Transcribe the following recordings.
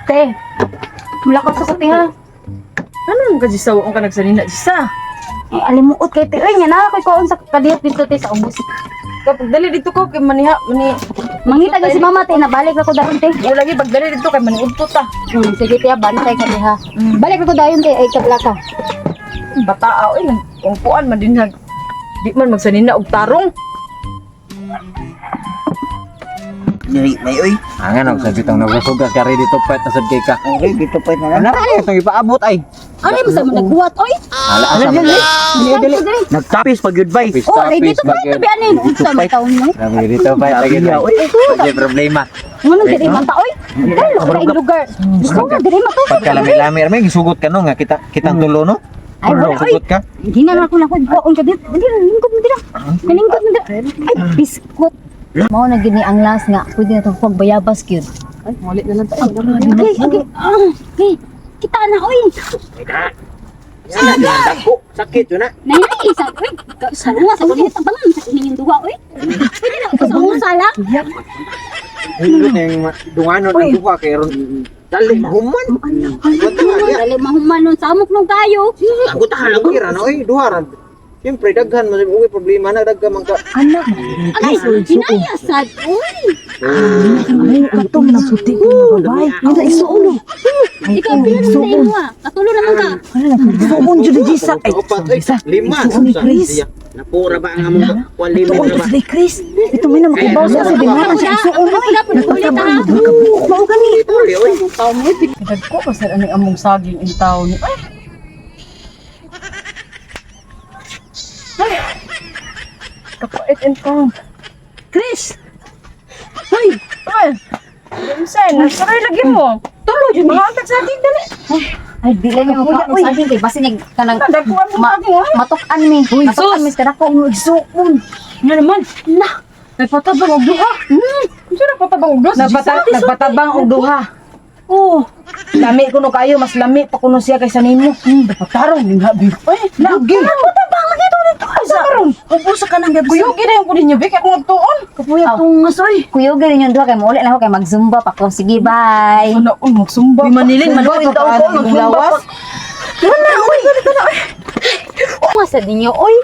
Te, mula ka sa kuti ha. Ano naman ka, Jisa? Huwag ka nagsanina, Jisa. Ay, alimuot kay te. Uy, nga na ako'y kuon sa kadiyot dito te sa ubos. Kapag dali dito ko, kay maniha, mani. Mangita gyud si mama te, nabalik ako dayon te. O lagi, pagdali dito kay maniudto ta. Sige te, ha, bantay ka te ha. Balik ako dayon te, ay kabla ka. Bata, oy, nagkumpuan man din nag. Di man magsanina og tarong. Dili may oy. Angan og sabi tong nagsugas ka ready to fight na sad kay ka. Okay, dito pa na lang. Ano ra itong ipaabot ay. Ano mo sa mga naghuwat oy? Ala asa man. Dali, dali. Nagtapis pag goodbye. Tapis, Oh, ready tapis, to fight bakit? tabi ani. Unsa man taon mo? Ready to fight lagi. Grabe niya, oy. Wala problema. Nganong diri man ta oy? Dalo ka ing lugar. Gusto nga diri man to. Pagkalami-lami may gisugot ka no nga kita kitang tulo no. Ay, wala, oy. Sugot ka. Hindi na lang ako na kuon ka dito. Hindi na lingkod mo dira. Nalingkod mo dira. Ay, biskot. Mao na gini ang last nga pwede na tong pagbayabas gyud. Ay, mali na lang tayo. Okay. Ah, okay. Kita na oy. Dako, sakit yun na. Nay nay sa oy. Sa lunga sa ulit ang bangan sa inyong duha oy. Pwede na sa unga sala. Hindot na yung dunganon ang duha kay ron. Dali mahuman. Dali mahuman nun samok nung kayo. Ako ta halang Lagi ra no oy, duha ra. Siyempre daghan man uy problema na daghan man ka. Anak, Ay, hinaya sad oy. ay, katong naputi ko na babae. Ano isuon? Ikaw pila naman sa imo ah. Katulo naman ka. Suon jud ni Jisa. Ay, Upat, oy, lima. Suon ni Chris. Napura ba ang among kwan lima Tuon ra ba? si Chris. Ito may na makibaw sa si Binata siya isuon oy. Nagpatrabaho. Mao gani. Uli oy. Dagko pa sa aning among saging in town. Ay. Ay. Kapait in town. Chris! Hoy! Ay! Minsan, saray lagi mo. Tulo yun, mga antag saging dali. Ay, di lang yung kaon sa akin kay basin yung kanang Dagkuan mo saging, ha? matukan mi. Matukan mi sa dako. Igsuon. Nga naman. Na. Nagpatabang og duha. Unsa na patabang og duha? Nagpatabang og duha. Oh. Lami kuno kayo, mas lami pa kuno siya kaysa nimo. Tarong ning habi. Ay, Lagi. Patabang lagi to dito. Ay, sa karon. Ubo sa kanang gabi. Kuyog gid yung kunin niyo, Bek, akong agtuon. Kapuya tungas oy. Kuyo ganin yung duha kay mauli na ako kay magzumba pa ko. Sige, bye. Ano, oh, magsumba. Uy, Manilin, manuin Sumba daw pa ko, ka, magsumba lawas. pa. Nga sa ninyo, oy.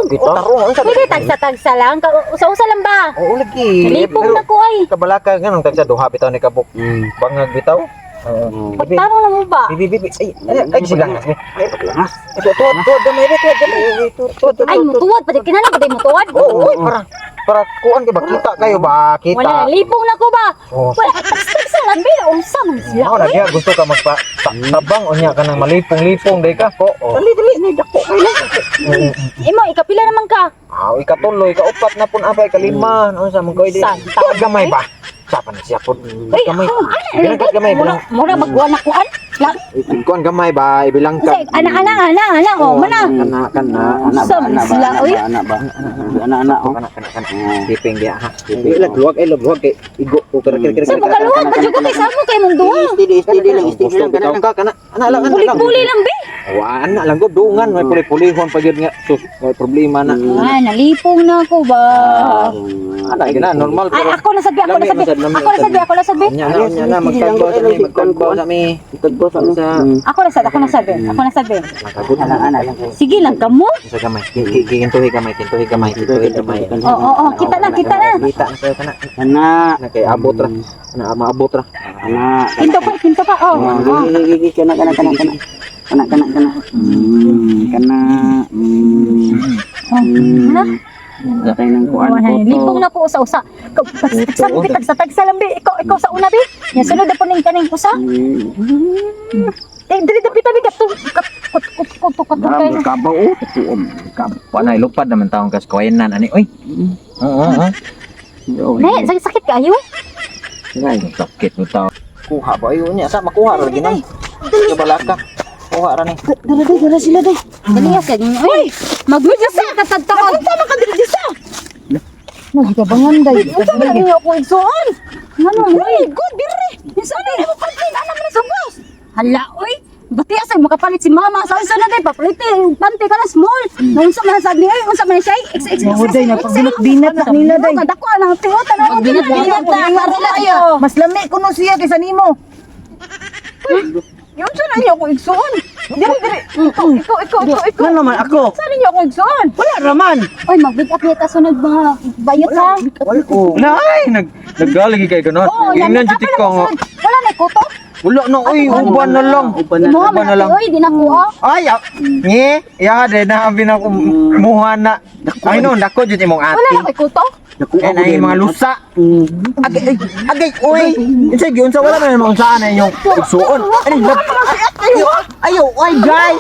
Kita. Tarong unsa? Pwede tagsa-tagsa lang. Usa-usa lang ba? Oo lagi. Nalipong na ko ay. Kabalaka ganun tagsa duha bitaw ni kabuk. Bangag bitaw. Oo. Pagtarong na mo ba? Bibi bibi ay ay ay silangas mi. Ay paglangas. Ito tuwad tuwad gamay tuwad gamay. Tuwad tuwad. Ay, mutuwad. Pwede kinala ba tayo mutuwad? Oo, oy, para para kuan kay ba kita kayo ba kita. Wala, lipong na ko ba? Oh. Wala, tagsa-tagsa lang. Bila, unsa man sila. Mao na diya gusto ka magpa tabang unya ka nang malipong-lipong day ka ko. Oh. Dali dali ni dako kay lang. Imo, ikapila naman ka. Aw, ikatulo, ikaupat na pun apay ikalima, unsa man koy di. San? Tuwad gamay ba? Sa pa na siya pud. Uy, Gamay. ano? Bilang ka gamay, bilang. Mura, mura magkuhan na kuan. Lang, Kuan gamay ba, ibilang ka. Kasi, ana, ana, ana, ana, oh, mana. Kana kana Ana Unsa ba man ana ba sila, ana oy? ba ana ba. Ana ana oh. kana kana kana. Piping diya ha. Ay, lagluwag ay lagluwag kay igo ko kira kira kira. Sa mga luwag, padyo ko kay samo kay mong duha. Steady steady lang steady Gusto lang kana bitaw lang. ka kana. Ana lang ana lang. Puli-puli lang, be. Wa ana lang ko dungan may puli-pulihon pa gyud nga. Sus, may problema na. Ah, nalipong na ako ba? Ana gina normal Ay, pero ako na sabi, ako na Lami, sabi. masad, lami, Ako na sabi, ako na sabi. Nya na magtagbaw sa mi, magtagbaw sa mi. Tagbo sa Sa Ako na sabi, ako na sabi, ako na sabi. Nakagod Ana ana lang. Sige lang kamo. Sa gamay. Kintuhi gamay, kintuhi gamay, kintuhi gamay. Oo, kita na, kita na. Kita na kayo kana. Ana Na kay abot ra. Na maabot ra. ana. Kinto pa, kinto pa. Oh, oh. Gigi gigi kana kana kana kana. Kana kana kana. Kana. Oh, Ano? Patay ng kuan Wala, ko. Lipong na ko usa-usa. Tagsa bi, tagsa tagsa lang bi. Ikaw ikaw sa una bi. Nya sunod na po ning kaning usa. Eh, dili dapat tabi kato kat kut kut kut kut Daram kay. kabaw o tuom. Kabaw na ilupad naman taong kas kawayanan ani oy. Oo oo. Ne, sakit sakit kayo. Ay, sakit mo tao. Kuha ba ayo niya sa makuha ra lagi nan. Kabalaka. Kuha ra ni. Dara day, dara sila day. Dali ya kay. Uy, magmudya sa katagtakon. Unsa man ka diri Jisa? Nagkabangan day. Unsa man ninyo ako igsuon? Ngano Uy, good diri. Unsa na imo pantin ana man sa bus. Hala, oy. Bati asa makapalit si mama sa unsa na day papalit pante ka na small. Unsa man sad ni ay unsa man siya X X X. Oo, day, napagdinat-dinat na nila, day. Dako na tiyo tanan. Mas lami kuno siya kaysa nimo. Yung sa ninyo ako igsuon. Diri, diri. Ikaw, ikaw, ikaw, ikaw, ikaw. Nga naman ako. Sa ninyo ako igsuon. Wala raman. Oy, mag-make up yata sunod mga bayot ha. Wala ko. Nay, naggaligi kay ganon. Oo, Ingnan lamig jud ka ka nga. sunod. Wala na kuto. Wala na oy, uban na lang. Uban na Imuha Uban man na lang. na oy, di na kuha. Ay, nge, ya de na abi na ko muha na. Ay no, dako jud imong Wala ate. na kay kuto. Nakuha Ay, ko ay din. mga lusa. Agay, ay, agay, oy. Unsa gyud unsa wala man maunsa na inyong igsuon. Ay, ayo, ayo, ay, guys.